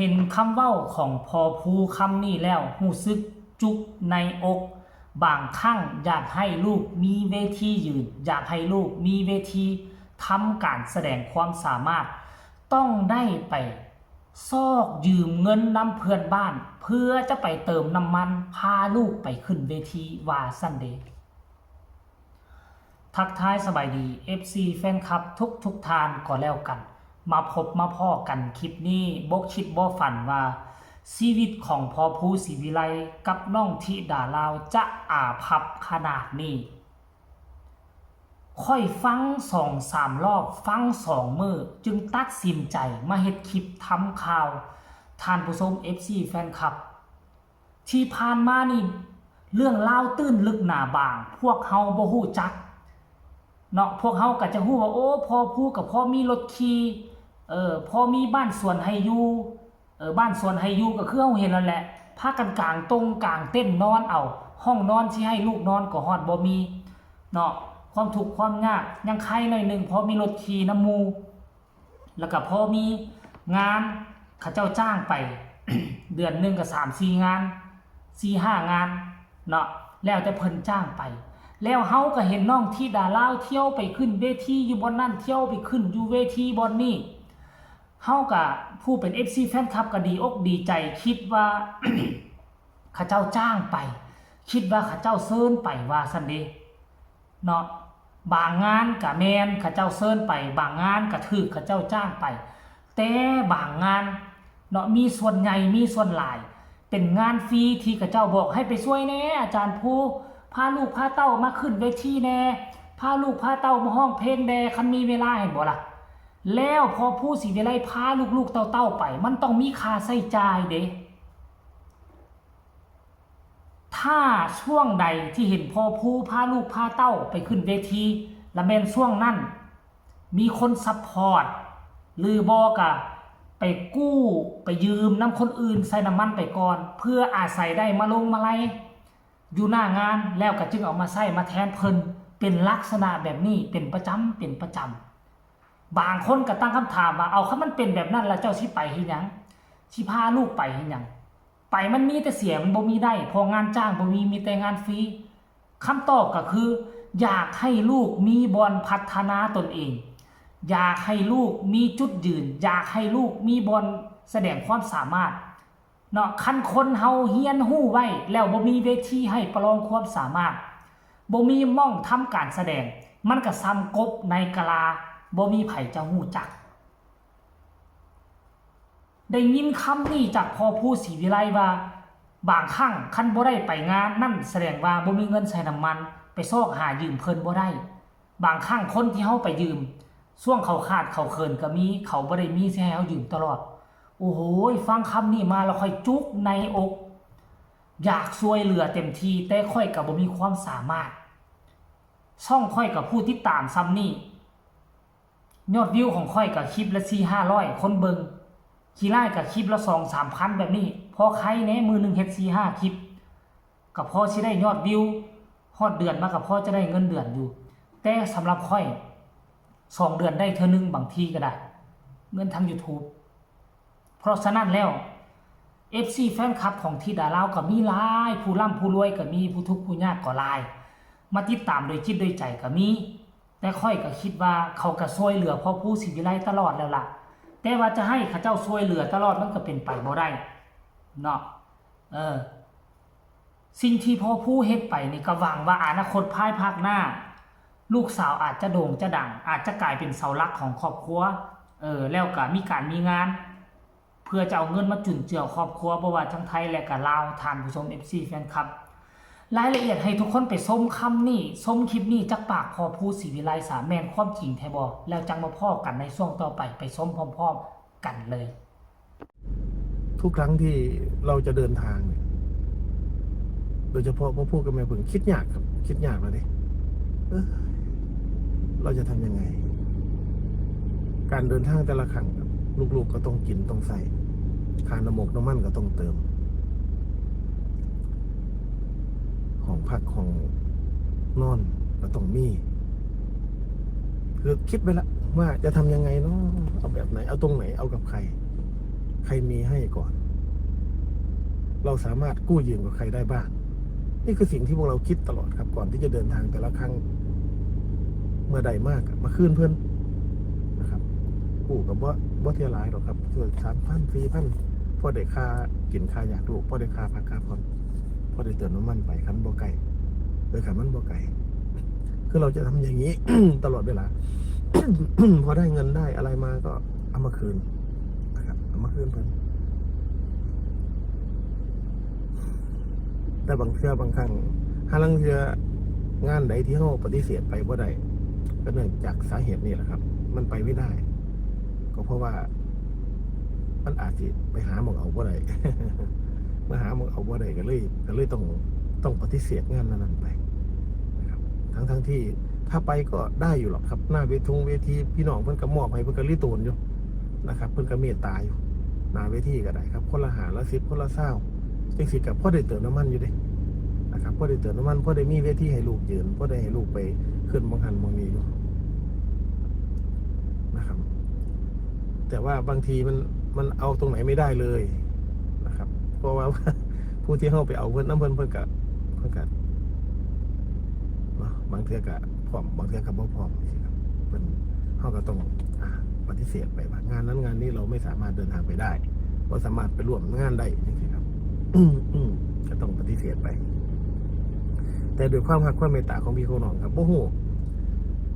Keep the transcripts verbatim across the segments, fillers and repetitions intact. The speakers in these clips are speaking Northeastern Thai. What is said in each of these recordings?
เห็นคำเว้าของพ่อภูคำนี้แล้วรู้สึกจุกในอก บางครั้งอยากให้ลูกมีเวทียืน อยากให้ลูกมีเวทีทำการแสดงความสามารถ ต้องได้ไปซอกยืมเงินนำเพื่อนบ้าน เพื่อจะไปเติมน้ำมัน พาลูกไปขึ้นเวที ว่าซั่นเด้ ทักทายสบายดี เอฟซี แฟนคลับทุกทุกท่านก็แล้วกัน มาพบมาพ้อกันคลิปนี้ บ่คิดบ่ฝันว่า ชีวิตของพ่อภูศรีวิไลกับน้องธิดาลาวจะอาภัพขนาดนี้ ข้อยฟังสองสามรอบ ฟังสองมื้อ จึงตัดสินใจมาเฮ็ดคลิปทำข่าว ท่านผู้ชม เอฟซี แฟนคลับ ที่ผ่านมานี่ เรื่องราวตื้นลึกหนาบาง พวกเฮาบ่ฮู้จัก เนาะ พวกเฮาก็จะฮู้ว่า โอ้ พ่อภูก็พอมีรถขี่ เออ พอมีบ้านสวนให้อยู่ เออ บ้านสวนให้อยู่ก็คือเฮาเห็นนั่นแหละ พากันกางตงกางเต็นท์นอนเอา ห้องนอนสิให้ลูกนอนก็ฮอดบ่มี เนาะ ความทุกข์ความยากยังไคหน่อยหนึ่ง พอมีรถขี่นำหมู่ แล้วก็พอมีงานเขาเจ้าจ้างไป เดือนหนึ่งก็สามสี่งาน สี่ห้างาน เนาะ แล้วแต่เพิ่นจ้างไป แล้วเฮาก็เห็นน้องธิดาลาวเที่ยวไปขึ้นเวทีอยู่บ่อนนั่น เที่ยวไปขึ้นอยู่เวทีบ่อนนี่ เฮาก็ผู้เป็น เอฟซี แฟนคลับก็ดีอกดีใจ คิดว่า เขาเจ้าจ้างไป คิดว่าเขาเจ้าเชิญไป ว่าซั่นเด้ เนาะ บางงานก็แม่นเขาเจ้าเชิญไป บางงานก็ถืกเขาเจ้าจ้างไป แต่บางงาน เนาะ มีส่วนใหญ่ มีส่วนหลาย เป็นงานฟรีที่เขาเจ้าบอกให้ไปช่วยแหน่ อาจารย์ภู พาลูกพาเต้ามาขึ้นเวทีแหน่ พาลูกพาเต้ามาฮ้องเพลงแหน่ คันมีเวลา หั้นบ่ล่ะ แล้วพ่อภูศรีวิไลพาลูกๆเต้าๆไป มันต้องมีค่าใช้จ่ายเด้ ถ้าช่วงใดที่เห็นพ่อภูพาลูกพาเต้าไปขึ้นเวที ละแม่นช่วงนั้น มีคนซัพพอร์ต หรือบ่ก็ไปกู้ไปยืมนำคนอื่นใส่น้ำมันไปก่อน เพื่ออาศัยได้มาลงมาลัยอยู่หน้างาน แล้วก็จึงเอามาใช้มาแทนเพิ่น เป็นลักษณะแบบนี้เป็นประจำ เป็นประจำ บางคนก็ตั้งคำถามว่า เอา คันมันเป็นแบบนั้นแล้วเจ้าสิไปเฮ็ดหยัง สิพาลูกไปเฮ็ดหยัง ไปมันมีแต่เสีย มันบ่มีได้ เพราะงานจ้างบ่มี มีแต่งานฟรี คำตอบก็คือ อยากให้ลูกมีบ่อนพัฒนาตนเอง อยากให้ลูกมีจุดยืน อยากให้ลูกมีบ่อนแสดงความสามารถ เนาะ คันคนเฮาเรียนรู้ไว้ แล้วบ่มีเวทีให้ประลองความสามารถ บ่มีหม่องทำการแสดง มันก็ส่ำกบในกะลา บ่มีไผจะรู้จัก ได้ยินคำนี้จากพ่อภูศรีวิไลว่า บางครั้งคันบ่ได้ไปงาน นั่นแสดงว่าบ่มีเงินใส่น้ำมัน ไปซอกหายืมเพิ่นบ่ได้ บางครั้งคนที่เฮาไปยืม ช่วงเขาขาดเขาเขินก็มี เขาบ่ได้มีสิให้เฮายืมตลอด โอ้โห ฟังคำนี้มาแล้วข้อยจุกในอก อยากช่วยเหลือเต็มที่ แต่ข้อยก็บ่มีความสามารถ ช่องข้อยก็ผู้ติดตามส่ำนี้ ยอดวิวของข้อยก็คลิปละสี่ห้าร้อย คนเบิ่ง ขี้ร้ายก็คลิปละสองสามพันแบบนี้ พอไคแหน่ มื้อหนึ่งเฮ็ดสี่ห้าคลิป ก็พอสิได้ยอดวิว ฮอดเดือนมาก็พอจะได้เงินเดือนอยู่ แต่สำหรับข้อย สองเดือนได้เทื่อหนึ่งบางทีก็ได้ เงินทาง YouTube เพราะฉะนั้นแล้ว เอฟซี แฟนคลับของธิดาลาวก็มีหลาย ผู้ร่ำผู้รวยก็มี ผู้ทุกข์ผู้ยากก็หลาย มาติดตามโดยจิตโดยใจก็มี แต่ข้อยก็คิดว่าเขาก็ช่วยเหลือพ่อภูศรีวิไลตลอดแล้วล่ะ แต่ว่าจะให้เขาเจ้าช่วยเหลือตลอดมันก็เป็นไปบ่ได้เนาะ เออ สิ่งที่พ่อภูเฮ็ดไปนี่ก็หวังว่าอนาคตภายภาคหน้า ลูกสาวอาจจะโด่งจะดัง อาจจะกลายเป็นเสาหลักของครอบครัว เออ แล้วก็มีการมีงาน เพื่อจะเอาเงินมาจุนเจือครอบครัว บ่ว่าทั้งไทยและก็ลาว ท่านผู้ชม เอฟซี แฟนคลับ รายละเอียดให้ทุกคนไปชมคำนี้ ชมคลิปนี้จากปากพ่อภูศรีวิไลซะ แม่นความจริงแท้บ่ แล้วจั่งมาพ้อกันในช่วงต่อไป ไปชมพร้อมๆกันเลย ทุกครั้งที่เราจะเดินทางเนี่ย โดยเฉพาะพ่อภูกับแม่ผึ้ง คิดยากครับ คิดยากแล้วเด้ เอ้อ เราจะทำยังไง การเดินทางแต่ละครั้งครับ ลูกๆก็ต้องกินต้องใช้ ค่าน้ำมกน้ำมันก็ต้องเติม ห้องพักห้องนอนก็ต้องมี คือคิดไว้ละว่าจะทำยังไงเนาะ เอาแบบไหน เอาตรงไหน เอากับใคร ใครมีให้ก่อน เราสามารถกู้ยืมกับใครได้บ้าง นี่คือสิ่งที่พวกเราคิดตลอดครับ ก่อนที่จะเดินทางแต่ละครั้ง เมื่อใดมากอะมาคืนเพิ่นนะครับ กู้กับบ่บ่เท่าหลายหรอกครับ เทื่อสามพัน สี่พัน พอได้ค่ากินค่ายาลูก พอได้ค่าพักค่าผ่อน พอได้เติมน้ำมันไป คันบ่ไกล เออ คันมันบ่ไกล คือเราจะทำอย่างนี้ ตลอดเวลา พอได้เงินได้อะไรมาก็เอามาคืนนะครับ เอามาคืนเพิ่น แต่บางเทื่อบางครั้ง หาลางเทื่องานใดที่เราปฏิเสธไปบ่ได้ ก็เนื่องจากสาเหตุนี้แหละครับ มันไปไม่ได้ ก็เพราะว่า มันอาจสิไปหาหม่องเอาบ่ได้ มาหาหม่องเอาบ่ได้ ก็เลย ก็เลยต้อง ต้องปฏิเสธงานนั้นๆไปนะครับ ทั้งๆที่ถ้าไปก็ได้อยู่หรอกครับ หน้าเวทงเวทีพี่น้องเพิ่นก็มอบให้ เพิ่นก็รีโตนอยู่นะครับ เพิ่นก็เมตตาอยู่ หน้าเวทีก็ได้ครับ คนละห้า ละสิบ คนละซาว จังซี่ก็พอได้เติมน้ำมันอยู่เด้นะครับ พอได้เติมน้ำมัน พอได้มีเวทีให้ลูกยืน พอได้ให้ลูกไปขึ้นหม่องหั้นหม่องนี้อยู่นะครับ แต่ว่าบางทีมัน มันเอาตรงไหนไม่ได้เลยนะครับ เพราะว่า ผู้ที่เราไปเอาเพิ่นนำเพิ่น เพิ่นก็ เพิ่นก็ เนาะ บางเทื่อก็พร้อม บางเทื่อก็บ่พร้อมจังซี้ครับ เพิ่น เราก็ต้อง อ่า ปฏิเสธไปว่างานนั้นงานนี้เราไม่สามารถเดินทางไปได้ บ่สามารถไปร่วมงานได้จังซี้ครับ อืม อืม ก็ต้องปฏิเสธไป แต่ด้วยความฮักความเมตตาของพี่ของน้องครับ บ่ฮู้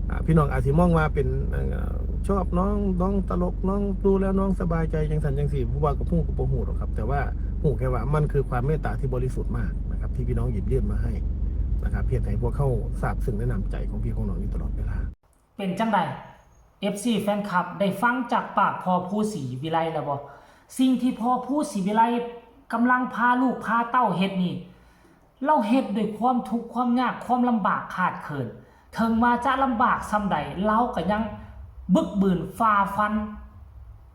อ่า พี่น้องอาจสิมองว่าเป็น เอ่อ ชอบน้อง น้องตลก น้องดูแล้วน้องสบายใจจังซั่นจังซี้ ผู้ว่าก็ฮู้ก็บ่ฮู้หรอกครับ แต่ว่าฮู้แค่ว่ามันคือความเมตตาที่บริสุทธิ์มากนะครับ ที่พี่น้องหยิบยื่นมาให้นะครับ เพียงแต่พวกเขาซาบซึ้งในน้ำใจของพี่ของน้องอยู่ตลอดเวลา เป็นจังใด เอฟซี แฟนคลับ ได้ฟังจากปากพ่อภูศรีวิไลแล้วบ่ สิ่งที่พ่อภูศรีวิไลกำลังพาลูกพาเต้าเฮ็ดนี่ ลาวเฮ็ดด้วยความทุกข์ความยากความลำบากขาดเขิน ถึงว่าจะลำบากส่ำใด ลาวก็ยังบึกบืนฝ่าฟัน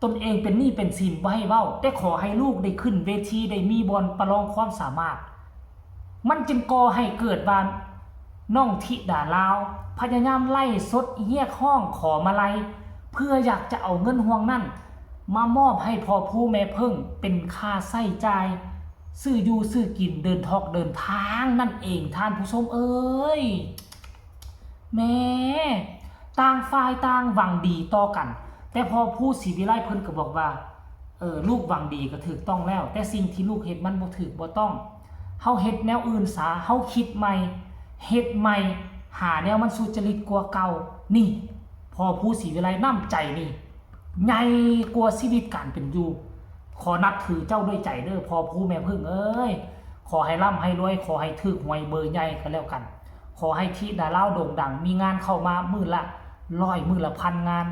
ตนเองเป็นหนี้เป็นสินบ่ให้เว้า แต่ขอให้ลูกได้ขึ้นเวทีได้มีบ่อนประลองความสามารถ มันจึงก่อให้เกิดว่าน้องธิดาลาว พยายามไลฟ์สดเรียกร้องขอมาลัย เพื่ออยากจะเอาเงินห่วงนั้น มามอบให้พ่อภูแม่เพิ่งเป็นค่าใช้จ่าย ซื้ออยู่ซื้อกินเดินทอกเดินทางนั่นเองท่านผู้ชมเอ้ย แม่ ต่างฝ่ายต่างหวังดีต่อกัน แต่พ่อภูศรีวิไลเพิ่นก็บอกว่า เออ ลูกหวังดีก็ถูกต้องแล้ว แต่สิ่งที่ลูกเฮ็ดมันบ่ถูกบ่ต้อง เฮาเฮ็ดแนวอื่นซะ เฮาคิดใหม่ เฮ็ดใหม่ หาแนวมันสุจริตกว่าเก่า นี่ พ่อภูศรีวิไลน้ำใจนี่ ใหญ่กว่าชีวิตการเป็นอยู่ ขอนับถือเจ้าด้วยใจเด้อพ่อภูแม่เพิ่งเอ้ย ขอให้ร่ำให้รวย ขอให้ถูกหวยเบอร์ใหญ่ก็แล้วกัน ขอให้ธิดาลาวโด่งดัง มีงานเข้ามามื้อละร้อย มื้อละพันงาน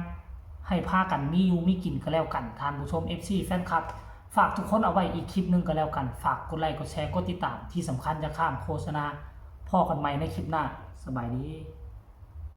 ให้พากันมีอยู่มีกินก็แล้วกัน ท่านผู้ชม เอฟซี แฟนคลับ ฝากทุกคนเอาไว้อีกคลิปหนึ่งก็แล้วกัน ฝากกดไลค์กดแชร์กดติดตาม ที่สำคัญอย่าข้ามโฆษณา พ้อกันใหม่ในคลิปหน้า สบายดี